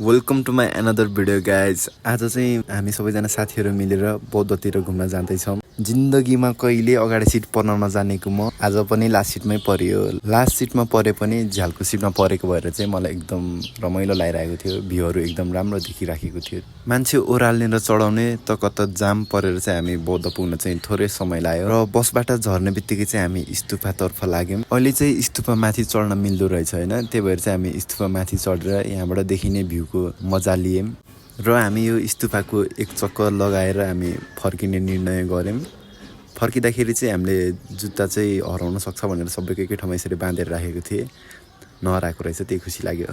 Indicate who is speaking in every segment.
Speaker 1: Welcome to my another video guys. आज चाहिँ हामी सबैजना साथीहरू मिलेर बौद्धतिर घुम्न जाँदैछौँ। जिन्दगीमा कहिले अगाडि सिट पर्न नजानेको म आज पनि लास्ट सिटमै परियो। लास्ट सिटमा परे पनि झ्यालको सिटमा परेको भएर चाहिँ मलाई एकदम रमाइलो लागिरहेको थियो। भ्यूहरू एकदम राम्रो देखिराखेको थियो। मान्छे ओह्राल्ने र चढाउने त कता जाम परेर चाहिँ हामी बौद्ध पुग्न चाहिँ थोरै समय लाग्यो र बसबाट झर्ने बित्तिकै चाहिँ हामी स्तूपातर्फ लाग्यौँ। अहिले चाहिँ स्तूपा माथि चढ्न मिल्दो रहेछ होइन, त्यही भएर चाहिँ हामी स्तूपा माथि चढेर यहाँबाट देखिने भ्यूको मजा लियौँ र हामी यो स्तूपाको एक चक्कर लगाएर हामी फर्किने निर्णय गऱ्यौँ। फर्किँदाखेरि चाहिँ हामीले जुत्ता चाहिँ हराउन सक्छ भनेर सबैको एकै ठाउँमा यसरी बाँधेर राखेको थिएँ, नहराएको रहेछ, त्यही खुसी लाग्यो।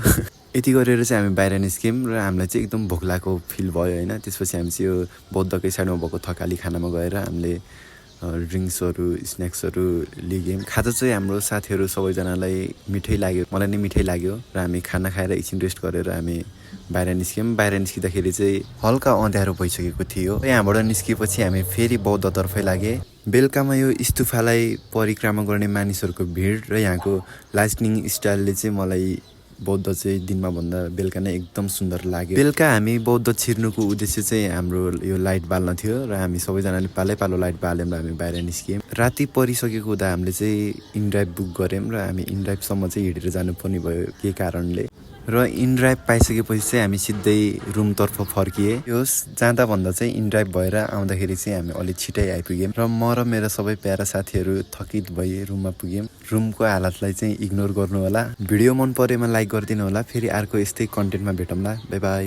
Speaker 1: यति गरेर चाहिँ हामी बाहिर निस्क्यौँ र हामीलाई चाहिँ एकदम भोक लागेको फिल भयो होइन। त्यसपछि हामी चाहिँ यो बौद्धकै साइडमा भएको थकाली खानामा गएर हामीले ड्रिङ्क्सहरू स्न्याक्सहरू लियौँ। खाजा चाहिँ हाम्रो साथीहरू सबैजनालाई मिठै लाग्यो, मलाई नै मिठै लाग्यो र हामी खाना खाएर एकछिन रेस्ट गरेर हामी बाहिर निस्क्यौँ। बाहिर निस्किँदाखेरि चाहिँ हल्का अँध्यारो भइसकेको थियो। यहाँबाट निस्किएपछि हामी फेरि बौद्धतर्फै लागे। बेलुकामा यो स्तूपालाई परिक्रमा गर्ने मानिसहरूको भिड र यहाँको लाइटनिङ स्टाइलले चाहिँ मलाई बौद्ध चाहिँ दिनमा भन्दा बेलुका नै एकदम सुन्दर लाग्यो। बेलुका हामी बौद्ध छिर्नुको उद्देश्य चाहिँ हाम्रो यो लाइट बाल्न थियो र हामी सबैजनाले पालो लाइट बाल्यौँ र हामी बाहिर निस्क्यौँ। राति परिसकेको हुँदा हामीले चाहिँ इनड्राइभ बुक गऱ्यौँ र हामी इनड्राइभसम्म चाहिँ हिँडेर जानुपर्ने भयो केही कारणले। र इनड्राइभ पाइसकेपछि चाहिँ हामी सिधै रुमतर्फ फर्किए। होस् जाँदा भन्दा चाहिँ इनड्राइभ भएर आउँदाखेरि चाहिँ हामी अलिक छिटै आइपुग्यौँ र म र मेरो सबै प्यारा साथीहरू थकित भई रुममा पुग्यौँ। रुमको हालतलाई चाहिँ इग्नोर गर्नु होला। भिडियो मन परेमा लाइक गरिदिनु होला। फेरि अर्को यस्तै कन्टेन्टमा भेटौँला। By by.